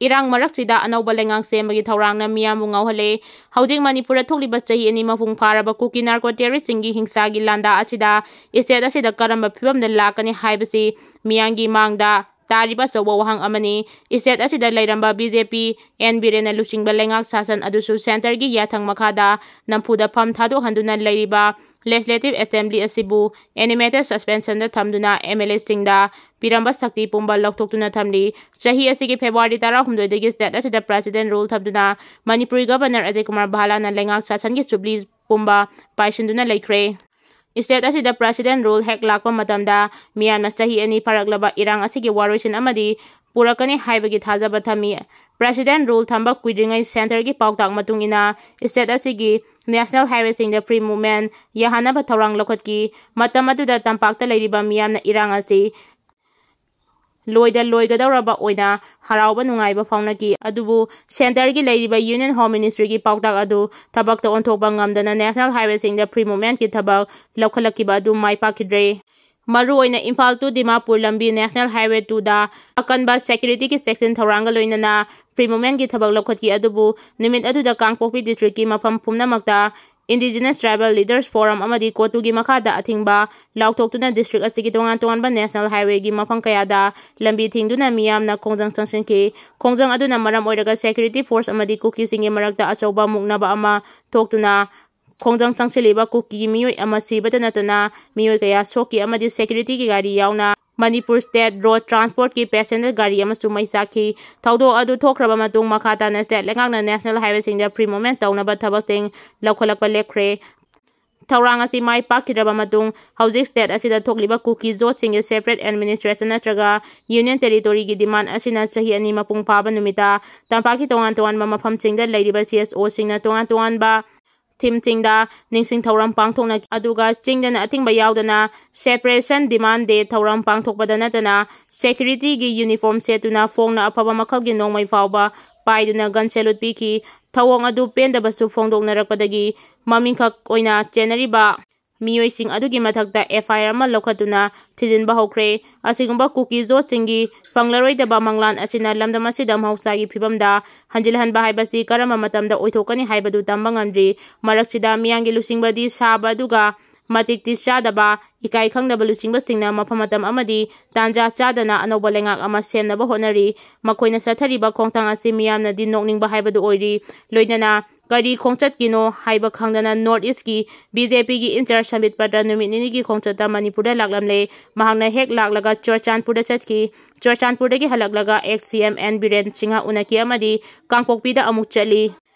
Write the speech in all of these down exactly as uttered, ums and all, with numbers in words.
ꯏꯔꯥꯡ ꯃꯔꯛꯁꯤꯗ ꯑꯅꯧꯕ ꯂꯩꯉꯥꯛ ꯁꯦꯝꯕꯒꯤ ꯊꯧꯔꯥꯡꯅ ꯃꯤꯌꯥꯝꯕꯨ ꯉꯥꯎꯍꯜꯂꯦ꯫ ꯍꯧꯖꯤꯛ ꯃꯅꯤꯄꯨꯔꯗ ꯊꯣꯛꯂꯤꯕ ꯆꯍꯤ ꯑꯅꯤ ꯃꯄꯨꯡ ꯐꯥꯔꯕ ꯀꯨꯀꯤ ꯅꯥꯔꯀꯣ ꯇꯦꯔꯣꯔꯤꯁꯁꯤꯡꯒꯤ ꯍꯤꯡꯁꯥꯒꯤ ꯂꯥꯟꯗꯥ ꯑꯁꯤꯗ state ꯑꯁꯤꯗ ꯀꯔꯝꯕ ꯐꯤꯕꯝꯗ ꯂꯥꯛꯀꯅꯤ ꯍꯥꯏꯕꯁꯤ ꯃꯤꯌꯥꯝꯒꯤ ꯃꯥꯡꯗ ꯇꯥꯔꯤꯕ ꯑꯆꯧꯕ ꯋꯥꯍꯪ ꯑꯃꯅꯤ꯫ State ꯑꯁꯤꯗ ꯂꯩꯔꯝꯕ B J P, N ꯕꯤꯔꯦꯟꯅ ꯂꯨꯆꯤꯡꯕ ꯂꯩꯉꯥꯛ ꯁꯥꯁꯟ ꯑꯗꯨꯁꯨ centreꯒꯤ ꯌꯥꯊꯪ ꯃꯈꯥꯗ ꯅꯝꯐꯨꯗ ꯐꯝ ꯊꯥꯗꯣꯛꯍꯟꯗꯨꯅ ꯂꯩꯔꯤꯕ Legislative Assembly ꯑꯁꯤꯕꯨ animated suspensionꯗ ꯊꯝꯗꯨꯅ M L Aꯁꯤꯡꯗ ꯄꯤꯔꯝꯕ ꯁꯛꯇꯤ ꯄꯨꯝꯕ ꯂꯧꯊꯣꯛꯇꯨꯅ ꯊꯝꯂꯤ꯫ ꯆꯍꯤ ꯑꯁꯤꯒꯤ February ꯇꯔꯥꯍꯨꯝꯗꯣꯏꯗꯒꯤ state ꯑꯁꯤꯗ President rule ꯊꯝꯗꯨꯅ ꯃꯅꯤꯄꯨꯔꯤ Governor ꯑꯖꯌ ꯀꯨꯃꯥꯔ ꯚꯥꯂꯥꯅ ꯂꯩꯉꯥꯛ ꯁꯥꯁꯟꯒꯤ ꯖꯨꯕꯤꯂꯤ ꯄꯨꯝꯕ ꯄꯥꯏꯁꯤꯟꯗꯨꯅ ꯂꯩꯈ꯭ꯔꯦ꯫ State ꯑꯁꯤꯗ President rule ꯍꯦꯛ ꯂꯥꯛꯄ ꯃꯇꯝꯗ ꯃꯤꯌꯥꯝꯅ ꯆꯍꯤ ꯑꯅꯤ ꯐꯥꯔꯛꯂꯕ ꯏꯔꯥꯡ ꯑꯁꯤꯒꯤ ꯋꯥꯔꯣꯏꯁꯤꯟ ꯑꯃꯗꯤ ꯄꯨꯔꯛꯀꯅꯤ ꯍꯥꯏꯕꯒꯤ ꯊꯥꯖꯕ ꯊꯝꯃꯤ꯫ President rule ꯊꯝꯕ ꯀꯨꯏꯗ꯭ꯔꯤꯉꯩ centreꯒꯤ ꯄꯥꯎꯇꯥꯛ ꯃꯇꯨꯡ ꯏꯟꯅ state ꯑꯁꯤꯒꯤ national highwayꯁꯤꯡꯗ free movement ꯌꯥꯍꯟꯅꯕ ꯊꯧꯔꯥꯡ ꯂꯧꯈꯠꯈꯤ꯫ ꯃꯇꯝ ꯑꯗꯨꯗ ꯇꯝꯄꯥꯛꯇ ꯂꯩꯔꯤꯕ ꯃꯤꯌꯥꯝꯅ ꯏꯔꯥꯡ ꯑꯁꯤ ꯂꯣꯏꯗ ꯂꯣꯏꯒꯗꯧꯔꯕ ꯑꯣꯏꯅ ꯍꯔꯥꯎꯕ ꯅꯨꯡꯉꯥꯏꯕ ꯐꯥꯎꯅꯈꯤ꯫ ꯑꯗꯨꯕꯨ centreꯒꯤ ꯂꯩꯔꯤꯕ Union Home Ministryꯒꯤ ꯄꯥꯎꯇꯥꯛ ꯑꯗꯨ ꯊꯕꯛꯇ ꯑꯣꯟꯊꯣꯛꯄ ꯉꯝꯗꯅ national highwayꯁꯤꯡꯗ free movementꯀꯤ ꯊꯕꯛ ꯂꯧꯈꯠꯂꯛꯈꯤꯕ ꯑꯗꯨ ꯃꯥꯏ ꯄꯥꯛꯈꯤꯗ꯭ꯔꯦ꯫ ꯃꯔꯨꯑꯣꯏꯅ ꯏꯝꯐꯥꯜ to ꯗꯤꯃꯥꯄꯨꯔ ꯂꯝꯕꯤ national highway twoꯗ ꯑꯀꯟꯕ securityꯒꯤ ꯆꯦꯛꯁꯤꯟ ꯊꯧꯔꯥꯡꯒ ꯂꯣꯏꯅꯅ free movementꯀꯤ ꯊꯕꯛ ꯂꯧꯈꯠꯈꯤ꯫ ꯑꯗꯨꯕꯨ ꯅꯨꯃꯤꯠ ꯑꯗꯨꯗ ꯀꯥꯡꯄꯣꯛꯄꯤ districtꯀꯤ ꯃꯐꯝ ꯄꯨꯝꯅꯃꯛꯇ Indigenous Tribal Leaders Forum ꯑꯃꯗꯤ COTUꯒꯤ ꯃꯈꯥꯗ ꯑꯊꯤꯡꯕ ꯂꯥꯎꯊꯣꯛꯇꯨꯅ district ꯑꯁꯤꯒꯤ ꯇꯣꯉꯥꯟ ꯇꯣꯉꯥꯟꯕ national highwayꯒꯤ ꯃꯐꯝ ꯀꯌꯥꯗ ꯂꯝꯕꯤ ꯊꯤꯡꯗꯨꯅ ꯃꯤꯌꯥꯝꯅ ꯈꯣꯡꯖꯪ ꯆꯪꯁꯤꯟꯈꯤ꯫ ꯈꯣꯡꯖꯪ ꯑꯗꯨꯅ ꯃꯔꯝ ꯑꯣꯏꯔꯒ security force ꯑꯃꯗꯤ ꯀꯨꯀꯤꯁꯤꯡꯒꯤ ꯃꯔꯛꯇ ꯑꯆꯧꯕ ꯃꯨꯛꯅꯕ ꯑꯃ ꯊꯣꯛꯇꯨꯅ ꯈꯣꯡꯖꯪ ꯆꯪꯁꯤꯜꯂꯤꯕ ꯀꯨꯀꯤꯒꯤ ꯃꯤꯑꯣꯏ ꯑꯃ ꯁꯤꯕꯇ ꯅꯠꯇꯅ ꯃꯤꯑꯣꯏ ꯀꯌꯥ ꯁꯣꯛꯈꯤ ꯑꯃꯗꯤ securityꯒꯤ ꯒꯥꯔꯤ ꯌꯥꯎꯅ ꯃꯅꯤꯄꯨꯔ State Road Transportꯀꯤ passenger ꯒꯥꯔꯤ ꯑꯃꯁꯨ ꯃꯩ ꯆꯥꯛꯈꯤ꯫ ꯊꯧꯗꯣꯛ ꯑꯗꯨ ꯊꯣꯛꯈ꯭ꯔꯕ ꯃꯇꯨꯡ ꯃꯈꯥ ꯇꯥꯅ state ꯂꯩꯉꯥꯛꯅ national highwayꯁꯤꯡꯗ free movement ꯇꯧꯅꯕ ꯊꯕꯛꯁꯤꯡ ꯂꯧꯈꯠꯂꯛꯄ ꯂꯦꯞꯈ꯭ꯔꯦ꯫ ꯊꯧꯔꯥꯡ ꯑꯁꯤ ꯃꯥꯏ ꯄꯥꯛꯈꯤꯗ꯭ꯔꯕ ꯃꯇꯨꯡ ꯍꯧꯖꯤꯛ state ꯑꯁꯤꯗ ꯊꯣꯛꯂꯤꯕ ꯀꯨꯀꯤ ꯖꯥꯠꯁꯤꯡꯒꯤ separate administration ꯅꯠꯇ꯭ꯔꯒ union territoryꯒꯤ demand ꯑꯁꯤꯅ ꯆꯍꯤ ꯑꯅꯤ ꯃꯄꯨꯡ ꯐꯥꯕ ꯅꯨꯃꯤꯠꯇ ꯇꯝꯄꯥꯛꯀꯤ ꯇꯣꯉꯥꯟ ꯇꯣꯉꯥꯟꯕ ꯃꯐꯝꯁꯤꯡꯗ ꯂꯩꯔꯤꯕ CSOꯁꯤꯡꯅ ꯇꯣꯉꯥꯟ ꯇꯣꯉꯥꯟꯕ themeꯁꯤꯡꯗ ꯅꯤꯡꯁꯤꯡ ꯊꯧꯔꯝ ꯄꯥꯡꯊꯣꯛꯅꯈꯤ꯫ ꯑꯗꯨꯒ ꯆꯤꯡꯗꯅ ꯑꯊꯤꯡꯕ ꯌꯥꯎꯗꯅ Separation Demand Day ꯊꯧꯔꯝ ꯄꯥꯡꯊꯣꯛꯄꯗ ꯅꯠꯇꯅ securityꯒꯤ uniform ꯁꯦꯠꯇꯨꯅ ꯐꯣꯡꯅ ꯑꯐꯕ ꯃꯈꯜꯒꯤ ꯅꯣꯡꯃꯩ ꯐꯥꯎꯕ ꯄꯥꯏꯗꯨꯅ gun salute ꯄꯤꯈꯤ꯫ ꯊꯧꯑꯣꯡ ꯑꯗꯨ ꯄꯦꯟꯗꯕꯁꯨ ꯐꯣꯡꯗꯣꯛꯅꯔꯛꯄꯗꯒꯤ ꯃꯃꯤꯡꯈꯛ ꯑꯣꯏꯅ ꯆꯦꯟꯅꯔꯤꯕ ꯃꯤꯑꯣꯏꯁꯤꯡ ꯑꯗꯨꯒꯤ ꯃꯊꯛꯇ F I R ꯑꯃ ꯂꯧꯈꯠꯇꯨꯅ ꯊꯤꯖꯤꯟꯕ ꯍꯧꯈ꯭ꯔꯦ꯫ ꯑꯁꯤꯒꯨꯝꯕ ꯀꯨꯀꯤ ꯖꯣꯠꯁꯤꯡꯒꯤ ꯐꯪꯂꯔꯣꯏꯗꯕ ꯃꯪꯂꯥꯟ ꯑꯁꯤꯅ ꯂꯝꯗꯝ ꯑꯁꯤꯗ ꯃꯍꯧꯁꯥꯒꯤ ꯐꯤꯕꯝꯗ ꯍꯟꯖꯤꯜꯍꯟꯕ ꯍꯥꯏꯕꯁꯤ ꯀꯔꯝꯕ ꯃꯇꯝꯗ ꯑꯣꯏꯊꯣꯛꯀꯅꯤ ꯍꯥꯏꯕꯗꯨ ꯇꯝꯕ ꯉꯝꯗ꯭ꯔꯤ꯫ ꯃꯔꯛꯁꯤꯗ ꯃꯤꯌꯥꯝꯒꯤ ꯂꯨꯆꯤꯡꯕꯗꯤ ꯁꯥꯕ ꯑꯗꯨꯒ ꯃꯇꯤꯛꯇꯤ ꯆꯥꯗꯕ, ꯏꯀꯥꯏ ꯈꯪꯗꯕ ꯂꯨꯆꯤꯡꯕꯁꯤꯡꯅ ꯃꯐꯝ ꯃꯇꯝ ꯑꯃꯗꯤ ꯇꯥꯟꯖꯥ ꯆꯥꯗꯅ ꯑꯅꯧꯕ ꯂꯩꯉꯥꯛ ꯑꯃ ꯁꯦꯝꯅꯕ ꯍꯣꯠꯅꯔꯤ꯫ ꯃꯈꯣꯏꯅ ꯆꯠꯊꯔꯤꯕ ꯈꯣꯡꯊꯥꯡ ꯑꯁꯤ ꯃꯤꯌꯥꯝꯅꯗꯤ ꯅꯣꯛꯅꯤꯡꯕ ꯍꯥꯏꯕꯗꯨ ꯑꯣꯏꯔꯤ꯫ ꯂꯣꯏꯅꯅ ꯀꯔꯤ ꯈꯣꯡꯆꯠꯀꯤꯅꯣ ꯍꯥꯏꯕ ꯈꯪꯗꯅ North Eastꯀꯤ BJPꯒꯤ in charge ꯁꯝꯕꯤꯠ ꯄꯇ꯭ꯔ ꯅꯨꯃꯤꯠ ꯅꯤꯅꯤꯒꯤ ꯈꯣꯡꯆꯠꯇ ꯃꯅꯤꯄꯨꯔꯗ ꯂꯥꯛꯂꯝꯂꯦ꯫ ꯃꯍꯥꯛꯅ ꯍꯦꯛ ꯂꯥꯛꯂꯒ ꯆꯨꯔꯆꯥꯟꯄꯨꯔꯗ ꯆꯠꯈꯤ꯫ ꯆꯨꯔꯆꯥꯟꯄꯨꯔꯗꯒꯤ ꯍꯜꯂꯛꯂꯒ ex C M N Biren Singh ꯎꯅꯈꯤ ꯑꯃꯗꯤ ꯀꯥꯡꯄꯣꯛꯄꯤꯗ ꯑꯃꯨꯛ ꯆꯠꯂꯤ꯫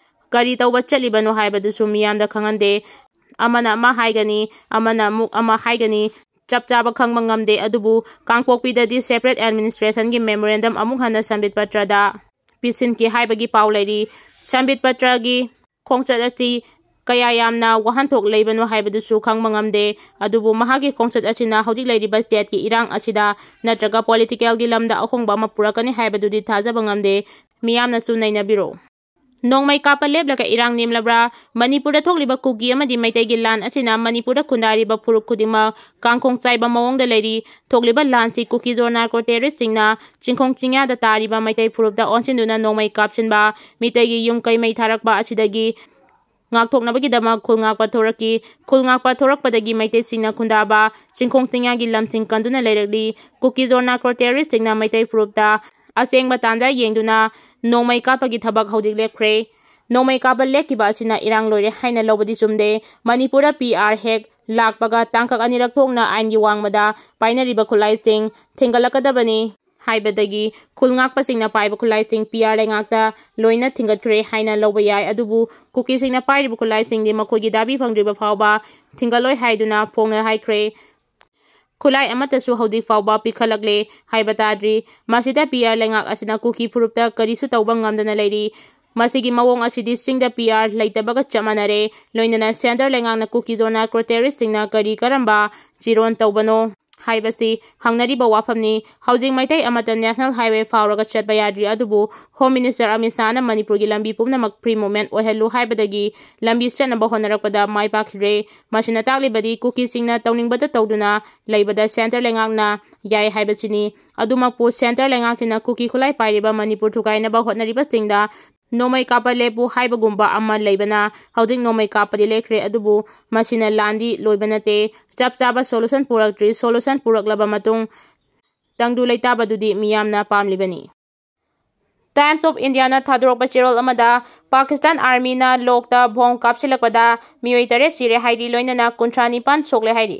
ꯀꯔꯤ ꯇꯧꯕ ꯆꯠꯂꯤꯕꯅꯣ ꯍꯥꯏꯕꯗꯨꯁꯨ ꯃꯤꯌꯥꯝꯗ ꯈꯪꯍꯟꯗꯦ꯫ ꯑꯃꯅ ꯑꯃ ꯍꯥꯏꯒꯅꯤ, ꯑꯃꯅ ꯑꯃꯨꯛ ꯑꯃ ꯍꯥꯏꯒꯅꯤ꯫ ꯆꯞ ꯆꯥꯕ ꯈꯪꯕ ꯉꯝꯗꯦ, ꯑꯗꯨꯕꯨ ꯀꯥꯡꯄꯣꯛꯄꯤꯗꯗꯤ separate administrationꯒꯤ memorandum ꯑꯃꯨꯛ ꯍꯟꯅ ꯁꯝꯕꯤꯠ ꯄꯇ꯭ꯔꯗ ꯄꯤꯁꯤꯟꯈꯤ ꯍꯥꯏꯕꯒꯤ ꯄꯥꯎ ꯂꯩꯔꯤ꯫ ꯁꯝꯕꯤꯠ ꯄꯇ꯭ꯔꯒꯤ ꯈꯣꯡꯆꯠ ꯑꯁꯤ ꯀꯌꯥ ꯌꯥꯝꯅ ꯋꯥꯍꯟꯊꯣꯛ ꯂꯩꯕꯅꯣ ꯍꯥꯏꯕꯗꯨꯁꯨ ꯈꯪꯕ ꯉꯝꯗꯦ꯫ ꯑꯗꯨꯕꯨ ꯃꯍꯥꯛꯀꯤ ꯈꯣꯡꯆꯠ ꯑꯁꯤꯅ ꯍꯧꯖꯤꯛ ꯂꯩꯔꯤꯕ stateꯀꯤ ꯏꯔꯥꯡ ꯑꯁꯤꯗ ꯅꯠꯇ꯭ꯔꯒ politicalꯒꯤ ꯂꯝꯗ ꯑꯍꯣꯡꯕ ꯑꯃ ꯄꯨꯔꯛꯀꯅꯤ ꯍꯥꯏꯕꯗꯨꯗꯤ ꯊꯥꯖꯕ ꯉꯝꯗꯦ꯫ ꯃꯤꯌꯥꯝꯅꯁꯨ ꯅꯩꯅꯕꯤꯔꯣ꯫ ꯅꯣꯡꯃꯩ ꯀꯥꯞꯄ ꯂꯦꯞꯂꯒ ꯏꯔꯥꯡ ꯅꯦꯝꯂꯕ꯭ꯔꯥ? ꯃꯅꯤꯄꯨꯔꯗ ꯊꯣꯛꯂꯤꯕ ꯀꯨꯀꯤ ꯑꯃꯗꯤ ꯃꯩꯇꯩꯒꯤ ꯂꯥꯟ ꯑꯁꯤꯅ ꯃꯅꯤꯄꯨꯔꯗ ꯈꯨꯟꯗꯥꯔꯤꯕ ꯐꯨꯔꯨꯞ ꯈꯨꯗꯤꯡꯃꯛ ꯀꯥꯡꯈꯣꯡ ꯆꯥꯏꯕ ꯃꯑꯣꯡꯗ ꯂꯩꯔꯤ꯫ ꯊꯣꯛꯂꯤꯕ ꯂꯥꯟꯁꯤ ꯀꯨꯀꯤ ꯖꯣ ꯅꯥꯔꯀꯣ ꯇꯦꯔꯣꯔꯤꯁꯁꯤꯡꯅ ꯆꯤꯡꯈꯣꯡ ꯆꯤꯡꯌꯥꯗ ꯇꯥꯔꯤꯕ ꯃꯩꯇꯩ ꯐꯨꯔꯨꯞꯇ ꯑꯣꯟꯁꯤꯟꯗꯨꯅ ꯅꯣꯡꯃꯩ ꯀꯥꯞꯁꯤꯟꯕ, ꯃꯤꯇꯩꯒꯤ ꯌꯨꯝ ꯀꯩ ꯃꯩ ꯊꯥꯔꯛꯄ ꯑꯁꯤꯗꯒꯤ ꯉꯥꯛꯊꯣꯛꯅꯕꯒꯤꯗꯃꯛ ꯈꯨꯜ ꯉꯥꯛꯄ ꯊꯣꯔꯛꯈꯤ꯫ ꯈꯨꯜ ꯉꯥꯛꯄ ꯊꯣꯔꯛꯄꯗꯒꯤ ꯃꯩꯇꯩꯁꯤꯡꯅ ꯈꯨꯟꯗꯥꯕ ꯆꯤꯡꯈꯣꯡ ꯆꯤꯡꯌꯥꯒꯤ ꯂꯝꯁꯤꯡ ꯀꯟꯗꯨꯅ ꯂꯩꯔꯛꯂꯤ꯫ ꯀꯨꯀꯤ ꯖꯣ ꯅꯥꯔꯀꯣ ꯇꯦꯔꯣꯔꯤꯁꯁꯤꯡꯅ ꯃꯩꯇꯩ ꯐꯨꯔꯨꯞꯇ ꯑꯁꯦꯡꯕ ꯇꯥꯟꯖꯥ ꯌꯦꯡꯗꯨꯅ ꯅꯣꯡꯃꯩ ꯀꯥꯞꯄꯒꯤ ꯊꯕꯛ ꯍꯧꯖꯤꯛ ꯂꯦꯞꯈ꯭ꯔꯦ꯫ ꯅꯣꯡꯃꯩ ꯀꯥꯞꯄ ꯂꯦꯞꯈꯤꯕ ꯑꯁꯤꯅ ꯏꯔꯥꯡ ꯂꯣꯏꯔꯦ ꯍꯥꯏꯅ ꯂꯧꯕꯗꯤ ꯆꯨꯝꯗꯦ꯫ ꯃꯅꯤꯄꯨꯔꯗ P R ꯍꯦꯛ ꯂꯥꯛꯄꯒ ꯇꯥꯡꯀꯛ ꯑꯅꯤꯔꯛ ꯊꯣꯛꯅ ꯑꯥꯏꯟꯒꯤ ꯋꯥꯡꯃꯗ ꯄꯥꯏꯅꯔꯤꯕ ꯈꯨꯠꯂꯥꯏꯁꯤꯡ ꯊꯤꯡꯒꯠꯂꯛꯀꯗꯕꯅꯤ ꯍꯥꯏꯕꯗꯒꯤ ꯈꯨꯜ ꯉꯥꯛꯄꯁꯤꯡꯅ ꯄꯥꯏꯕ ꯈꯨꯠꯂꯥꯏꯁꯤꯡ P R ꯂꯩꯉꯥꯛꯇ ꯂꯣꯏꯅ ꯊꯤꯡꯒꯠꯈ꯭ꯔꯦ ꯍꯥꯏꯅ ꯂꯧꯕ ꯌꯥꯏ꯫ ꯑꯗꯨꯕꯨ ꯀꯨꯀꯤꯁꯤꯡꯅ ꯄꯥꯏꯔꯤꯕ ꯈꯨꯠꯂꯥꯏꯁꯤꯡꯗꯤ ꯃꯈꯣꯏꯒꯤ ꯗꯥꯕꯤ ꯐꯪꯗ꯭ꯔꯤꯕ ꯐꯥꯎꯕ ꯊꯤꯡꯒꯠꯂꯣꯏ ꯍꯥꯏꯗꯨꯅ ꯐꯣꯡꯅ ꯍꯥꯏꯈ꯭ꯔꯦ꯫ ꯈꯨꯠꯂꯥꯏ ꯑꯃꯠꯇꯁꯨ ꯍꯧꯖꯤꯛ ꯐꯥꯎꯕ ꯄꯤꯈꯠꯂꯛꯂꯦ ꯍꯥꯏꯕ ꯇꯥꯗ꯭ꯔꯤ꯫ ꯃꯁꯤꯗ P R ꯂꯩꯉꯥꯛ ꯑꯁꯤꯅ ꯀꯨꯀꯤ ꯐꯨꯔꯨꯞꯇ ꯀꯔꯤꯁꯨ ꯇꯧꯕ ꯉꯝꯗꯅ ꯂꯩꯔꯤ꯫ ꯃꯁꯤꯒꯤ ꯃꯑꯣꯡ ꯑꯁꯤꯗꯤ ꯆꯤꯡꯗ P R ꯂꯩꯇꯕꯒ ꯆꯞ ꯃꯥꯟꯅꯔꯦ꯫ ꯂꯣꯏꯅꯅ centre ꯂꯩꯉꯥꯛꯅ ꯀꯨꯀꯤ ꯖꯣ ꯅꯥꯔꯀꯣ ꯇꯦꯔꯣꯔꯤꯁꯁꯤꯡꯅ ꯀꯔꯤ ꯀꯔꯝꯕ ꯆꯤꯔꯣꯟ ꯇꯧꯕꯅꯣ ꯍꯥꯏꯕꯁꯤ ꯍꯪꯅꯔꯤꯕ ꯋꯥꯐꯝꯅꯤ꯫ ꯍꯧꯖꯤꯛ ꯃꯩꯇꯩ ꯑꯃꯠꯇ National Highway ꯐꯥꯎꯔꯒ ꯆꯠꯄ ꯌꯥꯗ꯭ꯔꯤ, ꯑꯗꯨꯕꯨ Home Minister ꯑꯃꯤꯠ ꯁꯥꯍꯅ ꯃꯅꯤꯄꯨꯔꯒꯤ ꯂꯝꯕꯤ ꯄꯨꯝꯅꯃꯛ free movement ꯑꯣꯏꯍꯜꯂꯨ ꯍꯥꯏꯕꯗꯒꯤ ꯂꯝꯕꯤ ꯆꯠꯅꯕ ꯍꯣꯠꯅꯔꯛꯄꯗ ꯃꯥꯏ ꯄꯥꯛꯈꯤꯗ꯭ꯔꯦ꯫ ꯃꯁꯤꯅ ꯇꯥꯛꯂꯤꯕꯗꯤ ꯀꯨꯀꯤꯁꯤꯡꯅ ꯇꯧꯅꯤꯡꯕꯇ ꯇꯧꯗꯨꯅ ꯂꯩꯕꯗ centre ꯂꯩꯉꯥꯛꯅ ꯌꯥꯏ ꯍꯥꯏꯕꯁꯤꯅꯤ꯫ ꯑꯗꯨꯃꯛꯄꯨ centre ꯂꯩꯉꯥꯛꯁꯤꯅ ꯀꯨꯀꯤ ꯈꯨꯠꯂꯥꯏ ꯄꯥꯏꯔꯤꯕ ꯃꯅꯤꯄꯨꯔ ꯊꯨꯒꯥꯏꯅꯕ ꯍꯣꯠꯅꯔꯤꯕꯁꯤꯡꯗ ꯅꯣꯡꯃꯩ ꯀꯥꯞꯄ ꯂꯦꯞꯄꯨ ꯍꯥꯏꯕꯒꯨꯝꯕ ꯑꯃ ꯂꯩꯕꯅ ꯍꯧꯖꯤꯛ ꯅꯣꯡꯃꯩ ꯀꯥꯞꯄꯗꯤ ꯂꯦꯞꯈ꯭ꯔꯦ, ꯑꯗꯨꯕꯨ ꯃꯁꯤꯅ ꯂꯥꯟꯗꯤ ꯂꯣꯏꯕ ꯅꯠꯇꯦ꯫ ꯆꯞ ꯆꯥꯕ solution ꯄꯨꯔꯛꯇ꯭ꯔꯤ꯫ Solution ꯄꯨꯔꯛꯂꯕ ꯃꯇꯨꯡ ꯇꯪꯗꯨ ꯂꯩꯇꯥꯕꯗꯨꯗꯤ ꯃꯤꯌꯥꯝꯅ ꯄꯥꯝꯂꯤꯕꯅꯤ꯫ Times of Indiaꯅ ꯊꯥꯗꯣꯔꯛꯄ ꯆꯦꯔꯣꯜ ꯑꯃꯗ ꯄꯥꯀꯤꯁꯇꯥꯟ Armyꯅ ꯂꯣꯛꯇ bomb ꯀꯥꯞꯁꯤꯜꯂꯛꯄꯗ ꯃꯤꯑꯣꯏ ꯇꯔꯦꯠ ꯁꯤꯔꯦ ꯍꯥꯏꯔꯤ, ꯂꯣꯏꯅꯅ ꯀꯨꯟꯊ꯭ꯔꯥ ꯅꯤꯄꯥꯟ ꯁꯣꯛꯂꯦ ꯍꯥꯏꯔꯤ꯫